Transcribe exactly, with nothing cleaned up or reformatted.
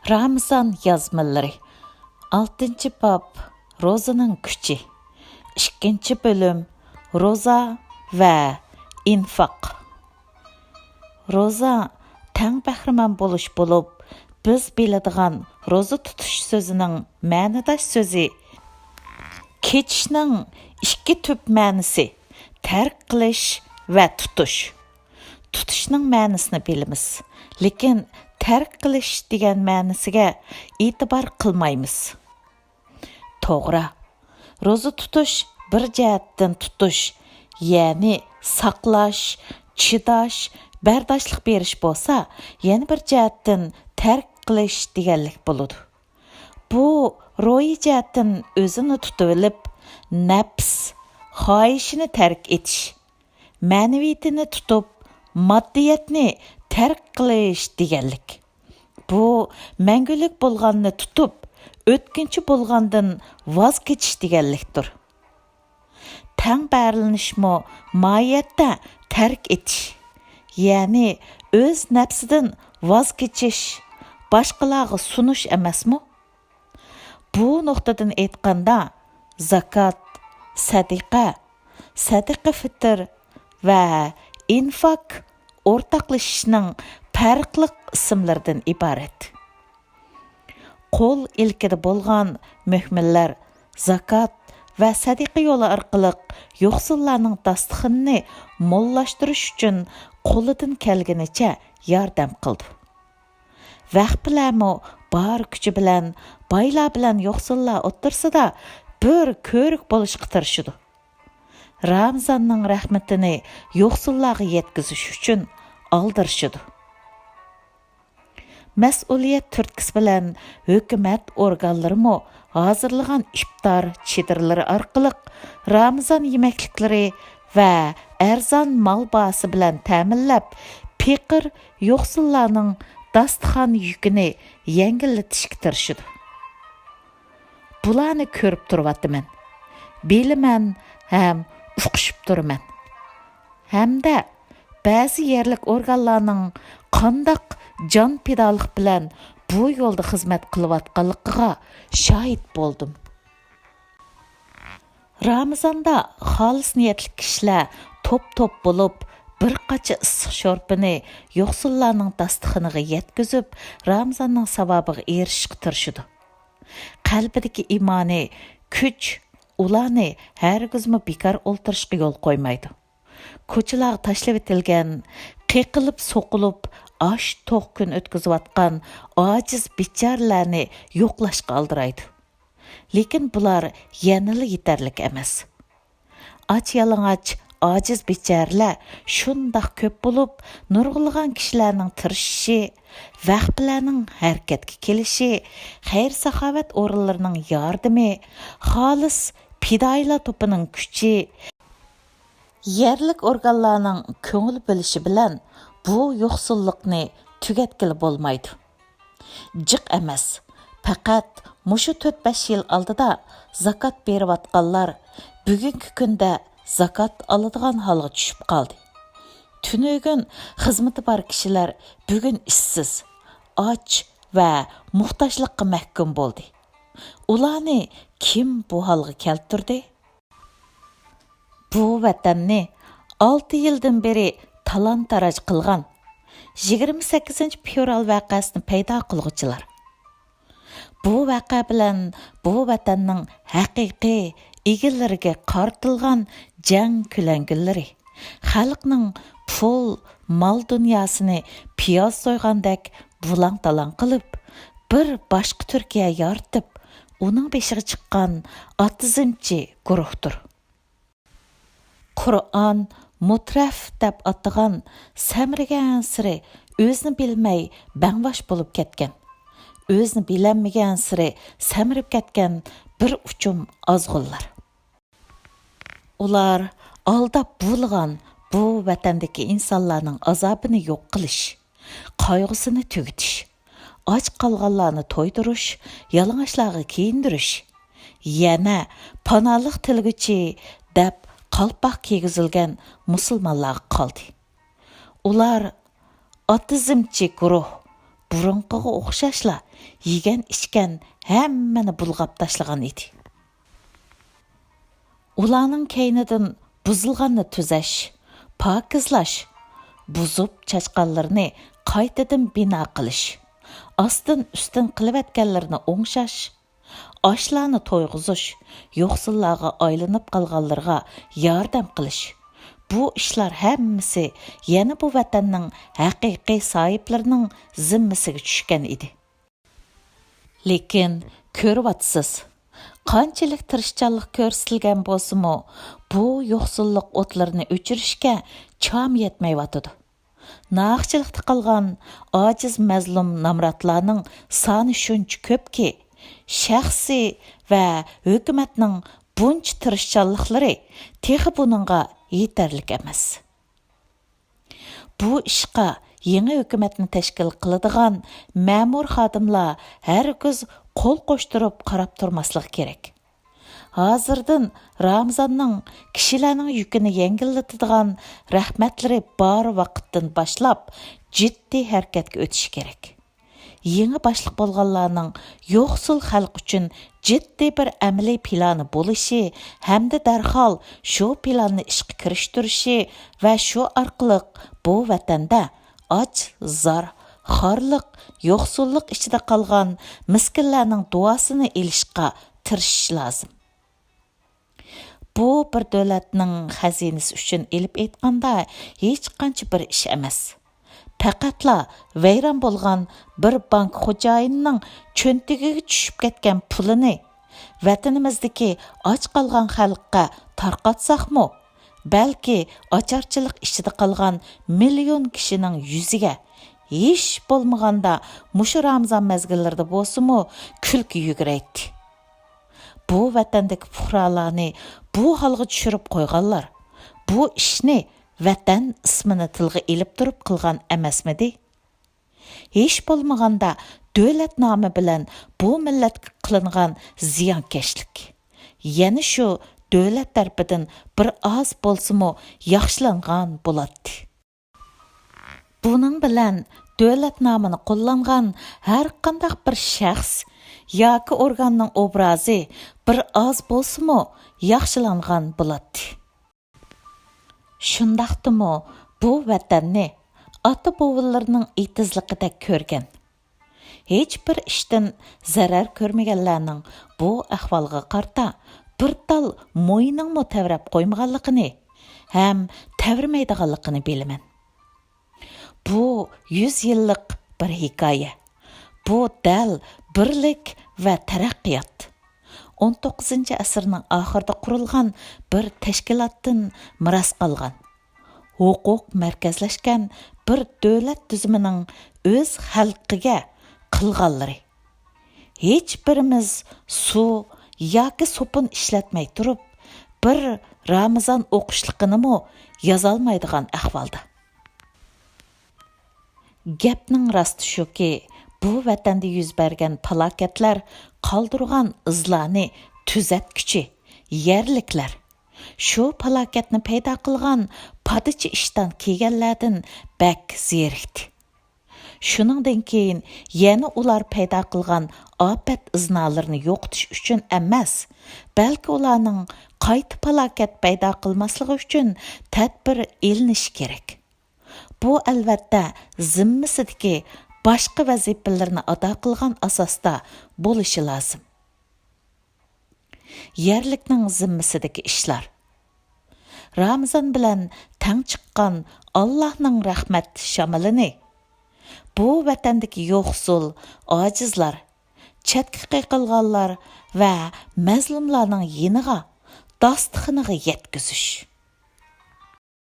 رامىزان يازمىلىرى. ئالتىنچى باب، روزىنىڭ كۈچى. ئىككىنچى بۆلۈم، روزا ۋە ئىنفاق. روزا تەڭ بەھرىمەن بولۇش بولۇپ، بىز بىلىدىغان روزا تۇتۇش سۆزىنىڭ مەنىداش سۆزى كېچىشنىڭ ئىككى تۈپ مەنىسى، تەرك قىلىش ۋە تۇتۇش. تۇتۇشنىڭ مەنىسىنى بىلىمىز، لېكىن تەرك قىلىش دېگەن مەنىسىگە ئېتىبار قىلمايمىز. توغرا، روزا تۇتۇش بىر جەھەتتىن تۇتۇش، يەنى ساقلاش، چىداش، بەرداشلىق بېرىش بولسا، يەنە بىر جەھەتتىن تەرك قىلىش دېگەنلىك بولىدۇ. بۇ روھىي جەھەتتىن ئۆزىنى تۇتۇۋېلىپ، نەپس خاھىشىنى تەرك ئېتىش، مەنىۋىيىتىنى تۇتۇپ، ماددىيەتنى تەرك قىلىش دېگەنلىك. بۇ مەڭگۈلۈك بولغاننى تۇتۇپ، ئۆتكۈنچى بولغاندىن ۋاز كېچىش دېگەنلىكتۇر. تەڭ بەھرىلىنىشمۇ ماھىيەتتە تەرك ئېتىش، يەنى ئۆز نەپسىدىن ۋاز كېچىش، باشقىلارغا سۇنۇش ئەمەسمۇ؟ بۇ نۇقتىدىن ئېيتقاندا، زاكات، سەدىقە، سەدىقە فىتىر ۋە ئىنفاق ئورتاقلىشىشنىڭ پەرقلىق ئىسىملىرىدىن ئىبارەت. قول ئىلكىدە بولغان مۆمىنلەر زاكات ۋە سەدىقە يولى ئارقىلىق يوقسۇللارنىڭ داستىخىنىنى موللاشتۇرۇش ئۈچۈن قولىدىن كەلگىنىچە ياردەم قىلىدۇ. ۋەخپىلەرمۇ بار كۈچى بىلەن بايلار بىلەن يوقسۇللار ئوتتۇرىسىدا بىر كۆۋرۈك بولۇشقا تىرىشىدۇ. رامىزاننىڭ رەھمىتىنى يوقسۇللارغا يەتكۈزۈش ئۈچۈن ئالدىرىشىدۇ. مەسئۇلىيەت تۈرتكىسى بىلەن ھۆكۈمەت ئورگانلىرىمۇ ھازىرلىغان ئىپتار چېدىرلىرى ئارقىلىق رامىزان يېمەكلىكلىرى ۋە ئەرزان مال باھاسى بىلەن تەمىنلەپ، پېقىر يوقسۇللارنىڭ داستىخان يۈكىنى يەڭگىللىتىشكە تىرىشىدۇ. بۇلارنى كۆرۈپ تۇرۇۋاتىمەن. بىلىمەن ھەم ئۇقۇشۇپ تۇرىمەن. ھەمدە بەزى يەرلىك ئورگانلارنىڭ قانداق جان پىدالىق بىلەن بۇ يولدا خىزمەت قىلىۋاتقانلىقىغا شاھىت بولدۇم. رامىزاندا خالىس نىيەتلىك كىشىلەر توپ-توپ بولۇپ، بىر قاچا ئىسسىق شورپىنى يوقسۇللارنىڭ داستىخىنىغا يەتكۈزۈپ، رامىزاننىڭ ساۋابىغا ئېرىشىشكە تىرىشىدۇ. قەلبىدىكى ئىمانىي كۈچ ئۇلارنى ھەرگىزمۇ بىكار ئولتۇرۇشقا يول قويمايدۇ. كوچىلارغا تاشلىۋېتىلگەن، قېقىلىپ-سوقۇلۇپ، ئاچ-توق كۈن ئۆتكۈزۈۋاتقان ئاجىز بىچارىلەرنى يوقلاشقا ئالدىرايدۇ. لېكىن بۇلار يەنىلا يېتەرلىك ئەمەس. ئاچ-يالىڭاچ ئاجىز بىچارىلەر شۇنداق كۆپ بولۇپ، نۇرغۇنلىغان كىشىلەرنىڭ تىرىشىشى، ۋەخپىلەرنىڭ ھەرىكەتكە كېلىشى، خەير-ساخاۋەت ئورۇنلىرىنىڭ ياردىمى، خالىس پىدائىيلار توپىنىڭ كۈچى، يەرلىك ئورگانلارنىڭ كۆڭۈل بۆلۈشى بىلەن بۇ يوقسۇللۇقنى تۈگەتكىلى بولمايدۇ. جىق ئەمەس، پەقەت مۇشۇ تۆت-بەش يىل ئالدىدا زاكات بېرىۋاتقانلار بۈگۈنكى كۈندە زاكات ئالىدىغان ھالغا چۈشۈپ قالدى. تۈنۈگۈن خىزمىتى بار كىشىلەر بۈگۈن ئىشسىز، ئاچ ۋە موھتاجلىققا مەھكۇم بولدى. ئۇلارنى كىم بۇ ھالغا كەلتۈردى؟ بۇ ۋەتەننى ئالتە يىلدىن بېرى تالان-تاراج قىلغان، يىگىرمە سەككىزىنچى فېۋرال ۋەقەسىنى پەيدا قىلغۇچىلار. بۇ ۋەقە بىلەن بۇ ۋەتەننىڭ ھەقىقىي ئىگىلىرىگە قارىتىلغان جەڭ كۆلەڭگىلىرى، خەلقنىڭ پۇل، مال-دۇنياسىنى پىياز سويغاندەك بۇلاڭ-تالاڭ قىلىپ، بىر باشقا تۈركىيە يارىتىپ، ئۇنىڭ بېشىغا چىققان ئاتىزمچى گۇرۇھتۇر. قۇرئان مۇترەف دەپ ئاتىغان سەمرىگەنسېرى ئۆزىنى بىلمەي بەڭباش بولۇپ كەتكەن، ئۆزىنى بىلەلمىگەنسېرى سەمرىپ كەتكەن بىر ئۇچۇم ئازغۇنلار. ئۇلار ئالداپ بۇلىغان بۇ ۋەتەندىكى ئىنسانلارنىڭ ئازابىنى يوق قىلىش، قايغۇسىنى تۈگىتىش، ئاچ قالغانلارنى تويدۇرۇش، يالىڭاچلارغا كىيىندۈرۈش، يەنە پاناھلىق تىلىگۈچى دەپ قالپاق كىيگۈزۈلگەن مۇسۇلمانلارغا قالدى. ئۇلار ئاتىزمچى گۇرۇھ، بۇرۇنقىغا ئوخشاشلا يېگەن-ئىچكەن ھەممىنى بۇلغاپ تاشلىغان ئىدى. ئۇلارنىڭ كەينىدىن بۇزۇلغاننى تۈزەش، پاكىزلاش، بۇزۇپ چاچقانلىرىنى قايتىدىن بىنا قىلىش، ئاستىن-ئۈستۈن قىلىۋەتكەنلىرىنى ئوڭشاش، ئاچلارنى تويغۇزۇش، يوقسۇللارغا ئايلىنىپ قالغانلىرىغا ياردەم قىلىش، بۇ ئىشلار ھەممىسى يەنە بۇ ۋەتەننىڭ ھەقىقىي ساھىبلىرىنىڭ زىممىسىگە چۈشكەن ئىدى. لېكىن كۆرۈۋاتىسىز، قانچىلىك تىرىشچانلىق كۆرسىتىلگەن بولسىمۇ، بۇ يوقسۇللۇق ئوتلىرىنى ئۆچۈرۈشكە چامى يەتمەيۋاتىدۇ. ناھەقچىلىقتا قالغان ئاجىز، مەزلۇم نامراتلارنىڭ سانى شۇنچە كۆپكى، شەخسىي ۋە ھۆكۈمەتنىڭ بۇنچە تىرىشچانلىقلىرى تېخى بۇنىڭغا يېتەرلىك ئەمەس. بۇ ئىشقا يېڭى ھۆكۈمەتنى تەشكىل قىلىدىغان مەمۇر خادىملار ھەرگىز قول قوشتۇرۇپ قاراپ تۇرماسلىقى كېرەك. ھازىردىن رامىزاننىڭ كىشىلەرنىڭ يۈكىنى يەڭگىللىتىدىغان رەھمەتلىرى بار ۋاقىتتىن باشلاپ جىددىي ھەرىكەتكە ئۆتۈشى كېرەك. يېڭى باشلىق بولغانلارنىڭ يوقسۇل خەلق ئۈچۈن جىددىي بىر ئەمەلىي پىلانى بولۇشى ھەمدە دەرھال شۇ پىلاننى ئىشقا كىرىشتۈرۈشى ۋە شۇ ئارقىلىق بۇ ۋەتەندە ئاچ، زار، خارلىق، يوقسۇللۇق ئىچىدە قالغان مىسكىنلەرنىڭ دۇئاسىنى ئېلىشقا تىرىشىشى لازىم. بۇ بىر دۆلەتنىڭ خەزىنىسى ئۈچۈن ئېلىپ ئېيتقاندا ھېچقانچە بىر ئىش ئەمەس. پەقەتلا ۋەيران بولغان بىر بانكا خوجايىنىنىڭ چۆنتىكىگە چۈشۈپ كەتكەن پۇلىنى ۋەتىنىمىزدىكى ئاچ قالغان خەلققە تارقاتساقمۇ، بەلكى ئاچارچىلىق ئىچىدە قالغان مىليون كىشىنىڭ يۈزىگە ھېچ بولمىغاندا مۇشۇ رامىزان مەزگىللىرىدە بولسىمۇ كۈلكە يۈگۈرەيتتى. بۇ ۋەتەندىكى پۇقرالارنى بۇ ھالغا چۈشۈرۈپ قويغانلار بۇ ئىشنى ۋەتەن ئىسمىنى تىلغا ئېلىپ تۇرۇپ قىلغان ئەمەسمىدى؟ ھېچ بولمىغاندا دۆلەت نامى بىلەن بۇ مىللەتكە قىلىنغان زىيانكەشلىك يەنە شۇ دۆلەت تەرىپىدىن بىر ئاز بولسىمۇ ياخشىلانغان بولاتتى. بۇنىڭ بىلەن دۆلەت نامىنى قوللانغان ھەرقانداق بىر شەخس ياكى ئورگاننىڭ ئوبرازى بىر ئاز بولسىمۇ ياخشىلانغان بولاتتى. شۇنداقتىمۇ بۇ ۋەتەننى ئاتا-بوۋىلىرىنىڭ ئېتىزلىقىدەك كۆرگەن، ھېچبىر ئىشتىن زەرەر كۆرمىگەنلەرنىڭ بۇ ئەھۋالغا قارىتا بىر تال مويىنىڭمۇ تەۋرەپ قويمىغانلىقىنى ھەم تەۋرىمەيدىغانلىقىنى بىلىمەن. بۇ يۈز يىللىق بىر ھېكايە. بۇ دەل بىرلىك ۋە تەرەققىيات. ئون توققۇزىنچى ئەسىرنىڭ ئاخىرىدا قۇرۇلغان بىر تەشكىلاتتىن مىراس قالغان، ھوقۇق مەركەزلەشكەن بىر دۆلەت تۈزۈمىنىڭ ئۆز خەلقىگە قىلغانلىرى. ھېچبىرىمىز سۇ ياكى سوپۇن ئىشلەتمەي تۇرۇپ، بىر رامىزان ئوقۇشلۇقىنىمۇ يازالمايدىغان ئەھۋالدا. گەپنىڭ راستى شۇكى، بۇ ۋەتەندە يۈز بەرگەن پالاكەتلەر قالدۇرغان ئىزلارنى تۈزەتكۈچى يەرلىكلەر، شۇ پالاكەتنى پەيدا قىلغان پادىچى ئىشتان كىيگەنلەردىن بەك زېرىكتى. شۇنىڭدىن كېيىن يەنە ئۇلار پەيدا قىلغان ئاپەت ئىزنالىرىنى يوقىتىش ئۈچۈن ئەمەس، بەلكى ئۇلارنىڭ قايتا پالاكەت پەيدا قىلماسلىقى ئۈچۈن تەدبىر ئېلىنىشى كېرەك. بۇ، ئەلۋەتتە، زىممىسىدىكى باشقا ۋەزىپىلىرىنى ئادا قىلغان ئاساستا بولۇشى لازىم. يەرلىكنىڭ زىممىسىدىكى ئىشلار. رامىزان بىلەن تەڭ چىققان ئاللاھنىڭ رەھمەت شامىلىنى بۇ ۋەتەندىكى يوقسۇل، ئاجىزلار، چەتكە قېقىلغانلار ۋە مەزلۇملارنىڭ يېنىغا، داستىخىنىغا يەتكۈزۈش.